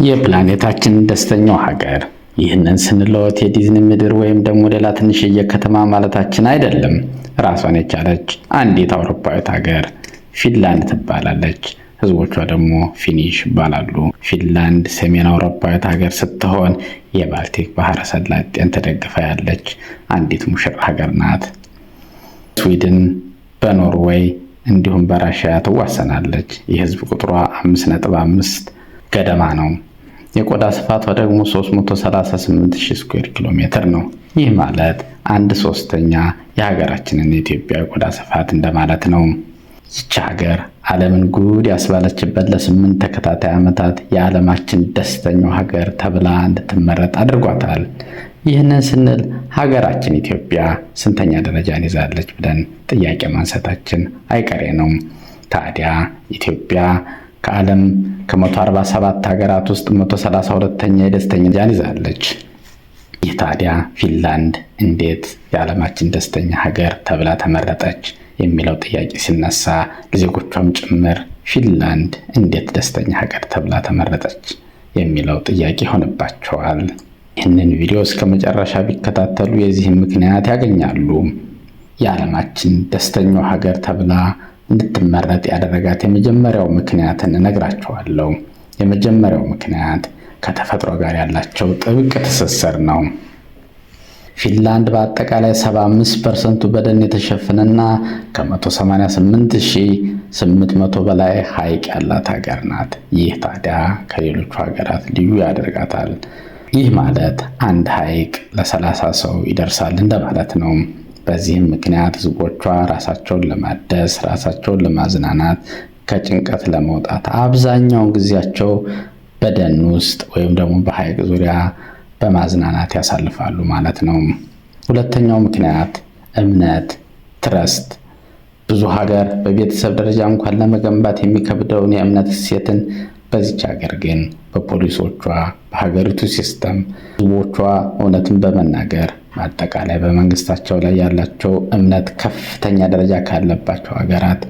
የፕላኔታችን ደስተኛው ሀገር። ይህንን ስንለወት የዲዝኒ ምድር ወይም ደግሞ ሌላ ትንሽዬ ከተማ ማለታችን አይደለም። ራሷን የቻለች አንዲት አውሮፓዊት ሀገር ፊንላንድ ትባላለች። ህዝቦቿ ደግሞ ፊኒሽ ይባላሉ። ፊንላንድ ሰሜን አውሮፓዊት ሀገር ስትሆን የባልቲክ ባህረ ሰላጤን ተደግፋ ያለች አንዲት ሙሽራ ሀገር ናት። ስዊድን በኖርዌይ እንዲሁም በራሽያ ትዋሰናለች። የህዝብ ቁጥሯ 5.5 ገደማ ነው። የቆዳ ስፋቷ ደግሞ 338,000 ስኩዌር ኪሎ ሜትር ነው። ይህ ማለት አንድ ሶስተኛ የሀገራችንን የኢትዮጵያ የቆዳ ስፋት እንደማለት ነው። ይቺ ሀገር ዓለምን ጉድ ያስባለችበት ለ8 ተከታታይ ዓመታት የዓለማችን ደስተኛው ሀገር ተብላ እንድትመረጥ አድርጓታል። ይህንን ስንል ሀገራችን ኢትዮጵያ ስንተኛ ደረጃን ይዛለች ብለን ጥያቄ ማንሳታችን አይቀሬ ነው። ታዲያ ኢትዮጵያ ከዓለም ከ147 ሀገራት ውስጥ 132ኛ የደስተኛ ደረጃን ይዛለች። ይህ ታዲያ ፊንላንድ እንዴት የዓለማችን ደስተኛ ሀገር ተብላ ተመረጠች የሚለው ጥያቄ ሲነሳ ለዜጎቿም ጭምር ፊንላንድ እንዴት ደስተኛ ሀገር ተብላ ተመረጠች የሚለው ጥያቄ ይሆንባቸዋል። ይህንን ቪዲዮ እስከ መጨረሻ ቢከታተሉ የዚህን ምክንያት ያገኛሉ። የዓለማችን ደስተኛው ሀገር ተብላ እንድትመረጥ ያደረጋት የመጀመሪያው ምክንያትን እነግራችኋለሁ። የመጀመሪያው ምክንያት ከተፈጥሮ ጋር ያላቸው ጥብቅ ትስስር ነው። ፊንላንድ በአጠቃላይ 75% በደን የተሸፈነና ከ188,800 በላይ ሐይቅ ያላት ሀገር ናት። ይህ ታዲያ ከሌሎቹ ሀገራት ልዩ ያደርጋታል። ይህ ማለት አንድ ሐይቅ ለ30 ሰው ይደርሳል እንደማለት ነው። በዚህም ምክንያት ህዝቦቿ ራሳቸውን ለማደስ፣ ራሳቸውን ለማዝናናት፣ ከጭንቀት ለመውጣት አብዛኛውን ጊዜያቸው በደን ውስጥ ወይም ደግሞ በሐይቅ ዙሪያ በማዝናናት ያሳልፋሉ ማለት ነው። ሁለተኛው ምክንያት እምነት፣ trust። ብዙ ሀገር በቤተሰብ ደረጃ እንኳን ለመገንባት የሚከብደውን የእምነት እሴትን በዚች ሀገር ግን በፖሊሶቿ፣ በሀገሪቱ system፣ ህዝቦቿ እውነትን በመናገር በአጠቃላይ በመንግስታቸው ላይ ያላቸው እምነት ከፍተኛ ደረጃ ካለባቸው ሀገራት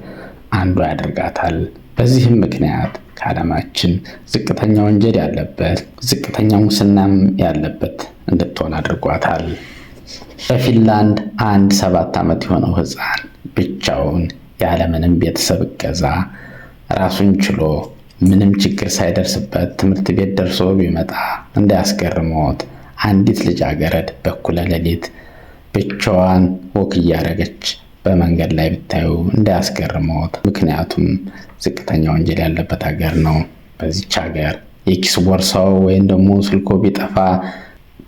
አንዷ ያደርጋታል። በዚህም ምክንያት ከዓለማችን ዝቅተኛ ወንጀል ያለበት፣ ዝቅተኛ ሙስናም ያለበት እንድትሆን አድርጓታል። በፊንላንድ አንድ 7 ዓመት የሆነው ህፃን ብቻውን ያለምንም ቤተሰብ እገዛ ራሱን ችሎ ምንም ችግር ሳይደርስበት ትምህርት ቤት ደርሶ ቢመጣ እንዳያስገርመዎት። አንዲት ልጃገረድ በእኩለ ሌሊት ብቻዋን walk እያደረገች በመንገድ ላይ ብታዩ እንዳያስገርመዎት። ምክንያቱም ዝቅተኛ ወንጀል ያለበት ሀገር ነው። በዚች ሀገር የኪስ ቦርሳው ወይም ደግሞ ስልኮ ቢጠፋ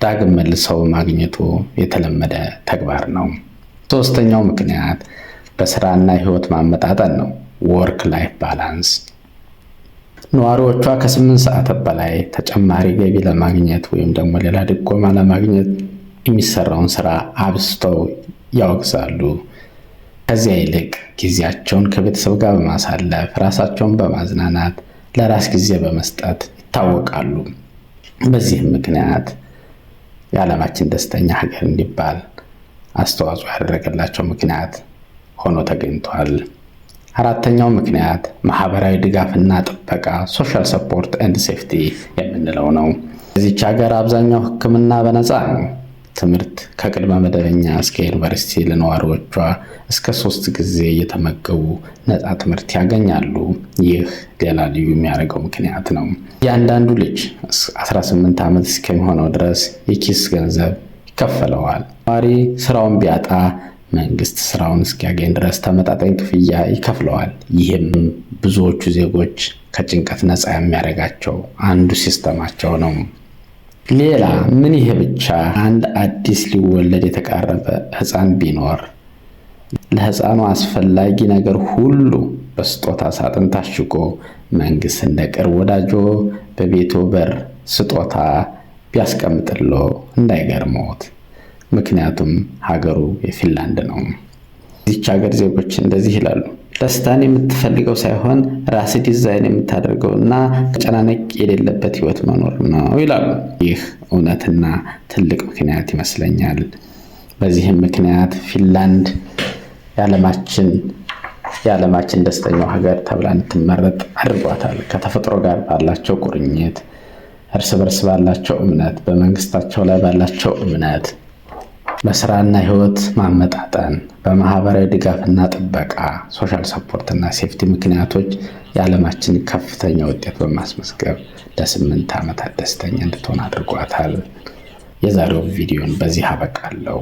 ዳግም መልሰው ማግኘቱ የተለመደ ተግባር ነው። ሶስተኛው ምክንያት በስራና ህይወት ማመጣጠን ነው። Work life balance። ነዋሪዎቿ ከ8 ሰዓት በላይ ተጨማሪ ገቢ ለማግኘት ወይም ደግሞ ሌላ ድጎማ ለማግኘት የሚሰራውን ስራ አብዝተው ያወግዛሉ። ከዚያ ይልቅ ጊዜያቸውን ከቤተሰብ ጋር በማሳለፍ፣ ራሳቸውን በማዝናናት፣ ለራስ ጊዜ በመስጠት ይታወቃሉ። በዚህም ምክንያት የዓለማችን ደስተኛ ሀገር እንዲባል አስተዋጽኦ ያደረገላቸው ምክንያት ሆኖ ተገኝቷል። አራተኛው ምክንያት ማህበራዊ ድጋፍና ጥበቃ፣ social support and safety የምንለው ነው። በዚች ሀገር አብዛኛው ሕክምና በነፃ ነው። ትምህርት ከቅድመ መደበኛ እስከ ዩኒቨርሲቲ ለነዋሪዎቿ እስከ ሶስት ጊዜ እየተመገቡ ነፃ ትምህርት ያገኛሉ። ይህ ሌላ ልዩ የሚያደርገው ምክንያት ነው። እያንዳንዱ ልጅ 18 ዓመት እስከሚሆነው ድረስ የኪስ ገንዘብ ይከፈለዋል። ነዋሪ ስራውን ቢያጣ መንግስት ስራውን እስኪያገኝ ድረስ ተመጣጣኝ ክፍያ ይከፍለዋል። ይህም ብዙዎቹ ዜጎች ከጭንቀት ነፃ የሚያደርጋቸው አንዱ system ኣቸው ነው። ሌላ ምን ይሄ ብቻ፣ አንድ አዲስ ሊወለድ የተቃረበ ሕፃን ቢኖር ለሕፃኑ አስፈላጊ ነገር ሁሉ በስጦታ ሳጥን ታሽጎ መንግስት እንደ ቅርብ ወዳጆ በቤቶ በር ስጦታ ቢያስቀምጥሎ እንዳይገርመዎት። ምክንያቱም ሀገሩ የፊንላንድ ነው። የዚች ሀገር ዜጎች እንደዚህ ይላሉ። ደስታን የምትፈልገው ሳይሆን ራስ ዲዛይን የምታደርገው እና መጨናነቅ የሌለበት ህይወት መኖር ነው ይላሉ። ይህ እውነትና ትልቅ ምክንያት ይመስለኛል። በዚህም ምክንያት ፊንላንድ የዓለማችን ደስተኛው ሀገር ተብላ እንድትመረጥ አድርጓታል። ከተፈጥሮ ጋር ባላቸው ቁርኝት፣ እርስ በርስ ባላቸው እምነት፣ በመንግስታቸው ላይ ባላቸው እምነት፣ በስራና ህይወት ማመጣጠን፣ በማህበራዊ ድጋፍና ጥበቃ፣ social support ና safety ምክንያቶች የዓለማችን ከፍተኛ ውጤት በማስመዝገብ ለ8 ዓመታት ደስተኛ እንድትሆን አድርጓታል። የዛሬው ቪዲዮን በዚህ አበቃለሁ።